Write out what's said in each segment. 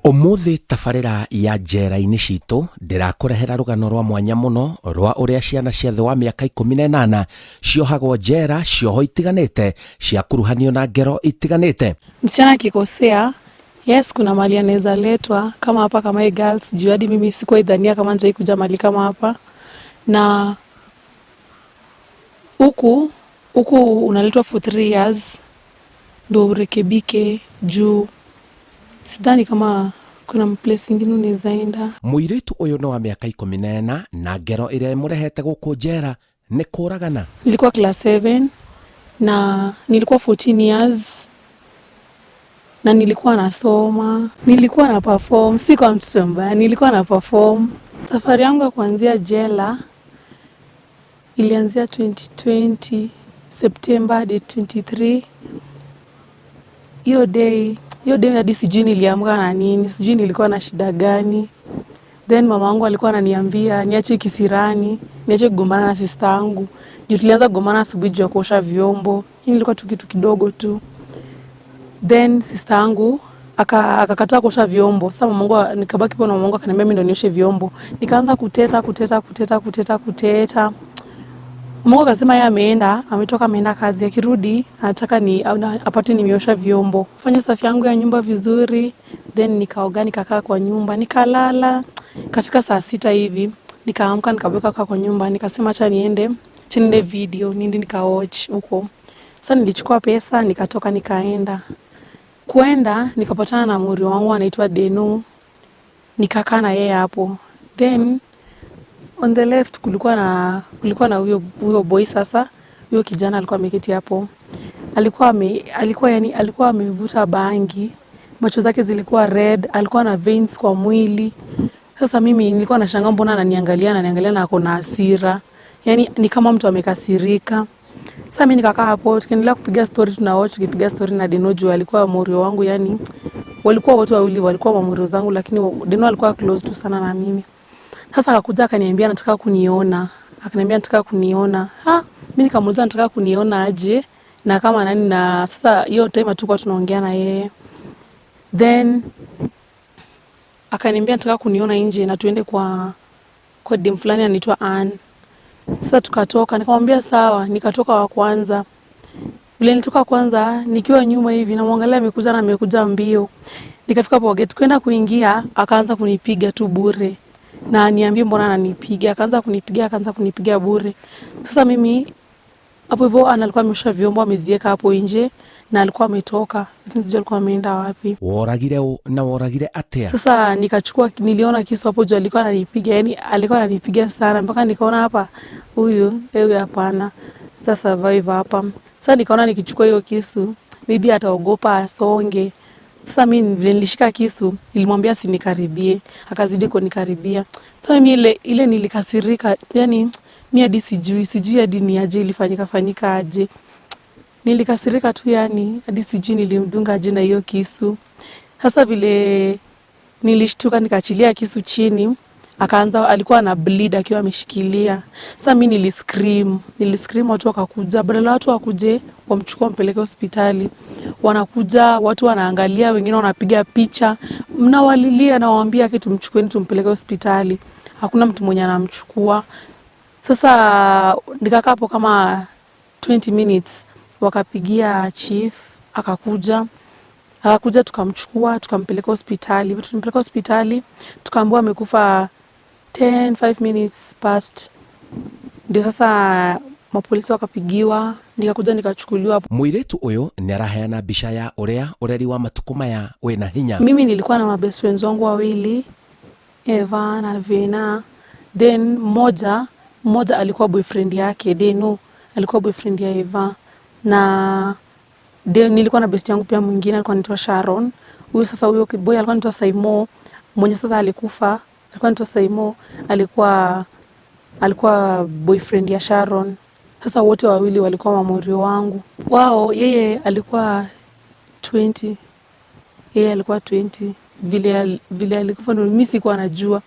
Umuthi tabarĩra ya njera-inĩ citũ ndĩrakũrehera rũgano rwa mwanya mũno rwa ũrĩa ciana cia thĩ wa mĩaka 18 ciohagwo njera cioho itiganĩte ciakuruhanio na ngero itiganĩte. Msichana akikosea, yes, kuna mali anaweza letwa kama hapa kama hii girls, juu hadi mimi sikuwa idhania kama nitawai kuja mali kama hapa. Na huku huku unaletwa for 3 years ndo urekebike, juu sidhani kama kuna place ingine unaweza enda. Mũirĩtu ũyũ nĩ wa mĩaka 14 na ngero ĩrĩa ĩmũrehete gũkũ njera nĩ kũragana. Nilikuwa class 7 na nilikuwa 14 years na nilikuwa nasoma, nilikuwa na perform, si kwa mtoto mbaya, nilikuwa na perform. Safari yangu ya kuanzia jela ilianzia 2020 September date 23. Hiyo day, hiyo day hadi sijui niliamka na nini, sijui nilikuwa na shida gani. Then mama wangu alikuwa ananiambia niache kisirani, niache kugombana na sister yangu. Juu tulianza kugombana asubuhi juu ya kuosha vyombo. Hii ilikuwa tu kitu kidogo tu. Then sister yangu akakataa kuosha vyombo. Sasa mamangu, nikabaki hapo na mamangu, akaniambia mimi ndo nioshe vyombo. Nikaanza kuteta, kuteta, kuteta, kuteta, kuteta. Mamangu akasema yeye ameenda, ametoka, ameenda kazi, akirudi anataka ni apate nimeosha vyombo. Fanya usafi yangu ya nyumba vizuri, then nikaoga, nikakaa kwa nyumba, nikalala. Kafika saa 6 hivi, nikaamka, nikabweka kaa kwa nyumba, nikasema acha niende, acha niende video, niende nikawatch huko. Sasa nilichukua pesa, nikatoka, nikaenda. Kuenda nikapatana na muri wangu anaitwa Deno. Nikakaa na yeye hapo. Then on the left kulikuwa na huyo boy sasa, huyo kijana alikuwa ameketi hapo. Alikuwa yani alikuwa amevuta bangi, macho zake zilikuwa red, alikuwa na veins kwa mwili. Sasa mimi nilikuwa nashangaa mbona ananiangalia na ako na hasira, yani ni kama mtu amekasirika. Sasa mimi nikakaa hapo, tukaendelea kupiga story, tuna watch, tukipiga story na Deno juu alikuwa morio wangu, yani walikuwa wote wawili walikuwa mamorio zangu, lakini Deno alikuwa close tu sana na mimi. Sasa akakuja akaniambia anataka kuniona, akaniambia anataka kuniona. Ha, mimi nikamuuliza anataka kuniona aje na kama nani? Na sasa hiyo time hatukuwa tunaongea na yeye. Then akaniambia anataka kuniona nje na tuende kwa dem fulani anaitwa Ann. Sasa tukatoka, nikamwambia sawa, nikatoka wa kwanza. Vile nilitoka kwanza, nikiwa nyuma hivi namwangalia amekuja na amekuja mbio. Nikafika hapo gate kwenda kuingia, akaanza kunipiga tu bure. Na niambie mbona ananipiga, akaanza kunipiga, akaanza kunipiga bure. Sasa mimi hapo hivyo ana alikuwa ameosha vyombo, ameziweka hapo nje na alikuwa ametoka, lakini sijui alikuwa ameenda wapi. Woragire ũ na woragire atĩa? Sasa nikachukua, niliona kisu hapo juu alikuwa ananipiga, yani alikuwa ananipiga sana mpaka nikaona hapa huyu huyu hapana, sita survive hapa. Sasa nikaona nikichukua hiyo kisu maybe ataogopa asonge. Sasa mimi vile nilishika kisu nilimwambia asinikaribie, akazidi kunikaribia. Sasa mimi ile ile nilikasirika, yani mi hadi sijui hadi ni aje ilifanyika fanyika aje. Nilikasirika tu, yani hadi sijui nilimdunga aje na hiyo kisu. Sasa vile nilishtuka nikaachilia kisu chini, akaanza, alikuwa ana bleed akiwa ameshikilia. Sasa mi niliscream, niliscream, watu wakakuja. Badala watu wakuje wamchukua wampeleke hospitali, wanakuja watu wanaangalia, wengine wanapiga picha, mnawalilia, nawaambia kitu, mchukueni tumpeleke hospitali. Hakuna mtu mwenye anamchukua. Sasa nikakaa hapo kama 20 minutes, wakapigia chief, akakuja, tukamchukua, tukampeleka hospitali. Tulimpeleka hospitali, tukaambiwa amekufa 10 5 minutes past. Ndio sasa mapolisi wakapigiwa, nikakuja nikachukuliwa. Mũirĩtu ũyũ nĩ araheana mbica ya ũrĩa ũreri wa matukũ maya wĩna hinya. Mimi nilikuwa na mabest friends wangu wawili, Eva na Vena. Then mmoja alikuwa boyfriend yake, Deno alikuwa boyfriend ya Eva, na then nilikuwa na best yangu pia mwingine alikuwa anaitwa Sharon. Huyu sasa, huyo boy alikuwa anaitwa Saimo, mwenye sasa alikufa, alikuwa anaitwa Saimo, alikuwa boyfriend ya Sharon. Sasa wote wawili walikuwa mamorio wangu. Wao, yeye alikuwa 20, yeye alikuwa 20 vile alikufa, ndo mimi sikuwa najua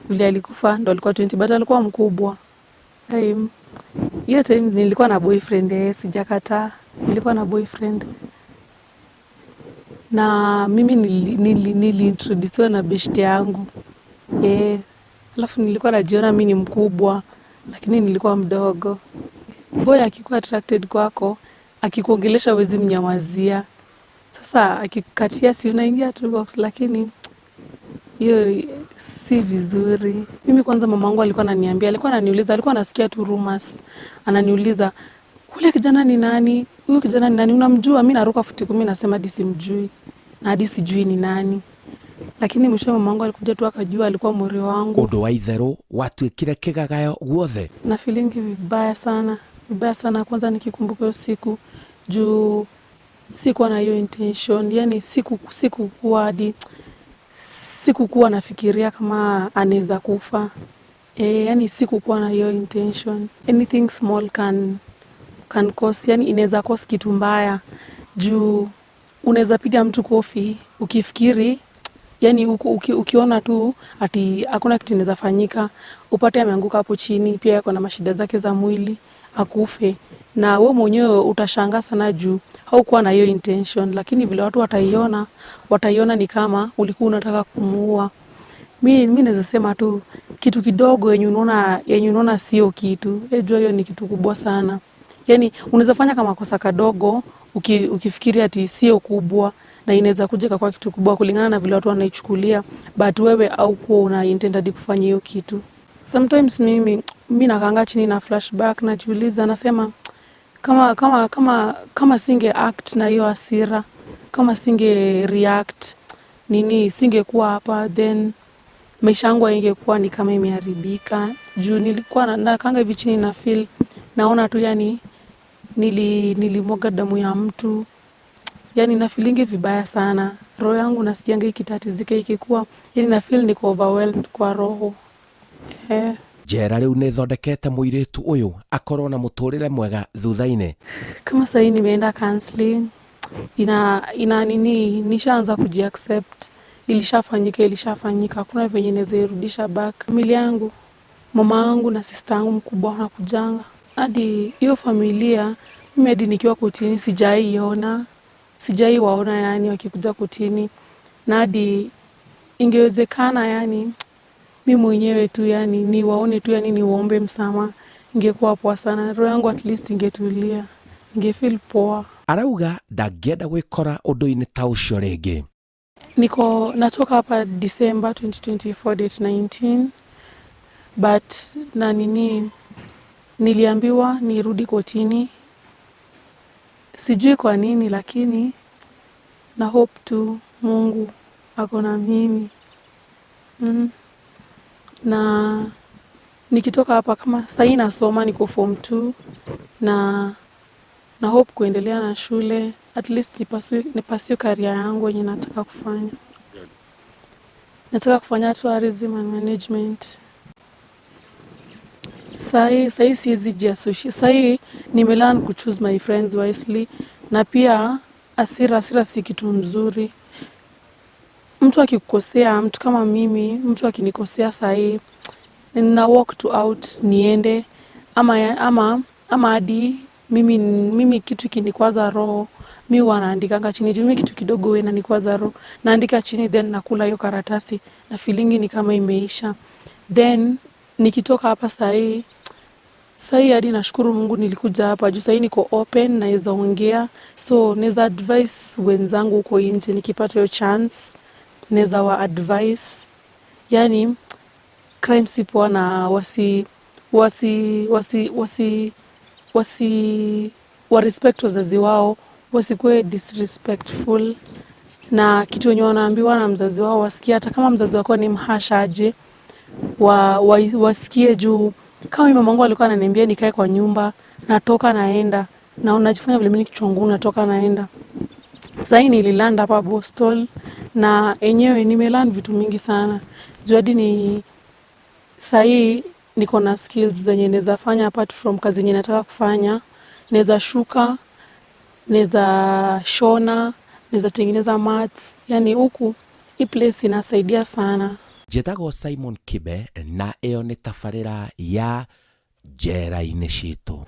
vile alikufa ndo alikuwa 20, but alikuwa mkubwa. Time hiyo time nilikuwa na boyfriend, eh, sijakataa, nilikuwa na boyfriend. Na mimi niliintroduciwa na beshte yangu. Alafu nilikuwa najiona mi ni mkubwa, lakini nilikuwa mdogo. Boy akikuwa attracted kwako, akikuongelesha huwezi mnyamazia. Sasa akikukatia si unaingia tu box, lakini hiyo si vizuri. Mimi kwanza mamangu alikuwa ananiambia, alikuwa ananiuliza, alikuwa anasikia tu rumors. Ananiuliza, ule kijana ni nani? Huyo kijana ni nani? Unamjua? Mimi naruka futi 10 nasema hadi simjui. Na hadi sijui ni nani. Lakini mwisho mamangu alikuja tu akajua alikuwa muri wangu. Undu wa itherũ watuĩkire kĩgagayo guothe. Na feeling vibaya sana, vibaya sana kwanza nikikumbuka hiyo siku juu sikuwa na hiyo intention, yani sikukuwa hadi sikukuwa nafikiria kama anaweza kufa. Yani sikukuwa na hiyo intention. Anything small can cause, yani inaweza cause kitu mbaya juu unaweza piga mtu kofi ukifikiri, yani ukiona tu ati hakuna kitu inaweza fanyika, upate ameanguka hapo chini, pia yuko na mashida zake za mwili, akufe. Na wewe mwenyewe utashangaa sana juu haukuwa na hiyo intention, lakini vile watu wataiona ni kama ulikuwa unataka kumuua. Mi naweza sema tu kitu kidogo yenye unaona sio kitu, jua hiyo ni kitu kubwa sana. Yani unaweza fanya kama kosa kadogo ukifikiri ati sio kubwa, na inaweza kuja kwa kitu kubwa kulingana na vile watu wanaichukulia, but wewe haukuwa una intend kufanya hiyo kitu. Sometimes mimi nakaanga chini na flashback, najiuliza, nasema kama singe act na hiyo hasira, kama singe react nini, singekuwa hapa, then maisha yangu haingekuwa ni kama imeharibika. Juu nilikuwa nakaanga hivi chini na feel, naona tu yani nilimwaga damu ya mtu. Yani na feelingi vibaya sana. Roho yangu nasikianga ikitatizika, ikikuwa, yani na feel niko overwhelmed kwa roho. Njera rĩu nĩ thondekete mũirĩtu ũyũ akorwo na mũtũrĩre mwega thutha-inĩ. Kama sahii nimeenda counseling, ina nini, nishaanza kujiaccept. Ilishafanyika, hakuna venye naweza irudisha back. Familia yangu, mama yangu na sister yangu mkubwa wanakujanga. Hadi hiyo familia, mimi hadi nikiwa kotini sijaiona, sijaiwaona yani wakikuja kotini. Na hadi ingewezekana yani mi mwenyewe tu yani niwaone tu yani niwaombe msamaha, ingekuwa poa sana. Roho yangu at least ingetulia, ingefeel poa. Arauga ndangĩenda gwĩkora ũndũ-inĩ ta ũcio rĩngĩ. Niko natoka hapa December 2024 date 19, but na nini niliambiwa nirudi kotini, sijui kwa nini, lakini na hope tu Mungu ako na mimi. Na nikitoka hapa kama sahii nasoma, niko form 2, na hope kuendelea na shule, at least nipursue career yangu yenye nataka kufanya. Nataka kufanya tourism and management. Sahi siwezi jiassociate. Sahi nimelearn ku choose my friends wisely, na pia hasira si kitu mzuri. Mtu akikukosea, mtu kama mimi, mtu akinikosea sahi, nina walk to out niende, ama hadi mimi kitu kinikwaza roho, mi huwa naandikanga chini. Juu mimi kitu kidogo huwa inanikwaza roho, naandika chini then nakula hiyo karatasi na feeling ni kama imeisha. Then nikitoka hapa sahi, sahi hadi nashukuru Mungu nilikuja hapa juu sahi niko open, naweza ongea, so naweza advise wenzangu huko nje nikipata hiyo chance, naweza wa advise. Yani crime si poa na wasi wa respect wazazi wao, wasikuwe disrespectful, na kitu wenye wanaambiwa na mzazi wao wasikie, hata kama mzazi wako ni mhasha aje, wasikie. Juu kama mimi mamangu alikuwa ananiambia nikae kwa nyumba, natoka naenda, na unajifanya vile mimi kichwa ngumu, natoka naenda. Sasa nililand hapa Boston na enyewe nimelearn vitu mingi sana. Juu hadi ni sahii niko na skills zenye naweza fanya apart from kazi yenye nataka kufanya. Naweza shuka, naweza shona, naweza tengeneza mats. Yani huku hii place inasaidia sana. Njĩtagwo Simon Kibe na ĩyo nĩ tabarĩra ya Njera-inĩ Citũ.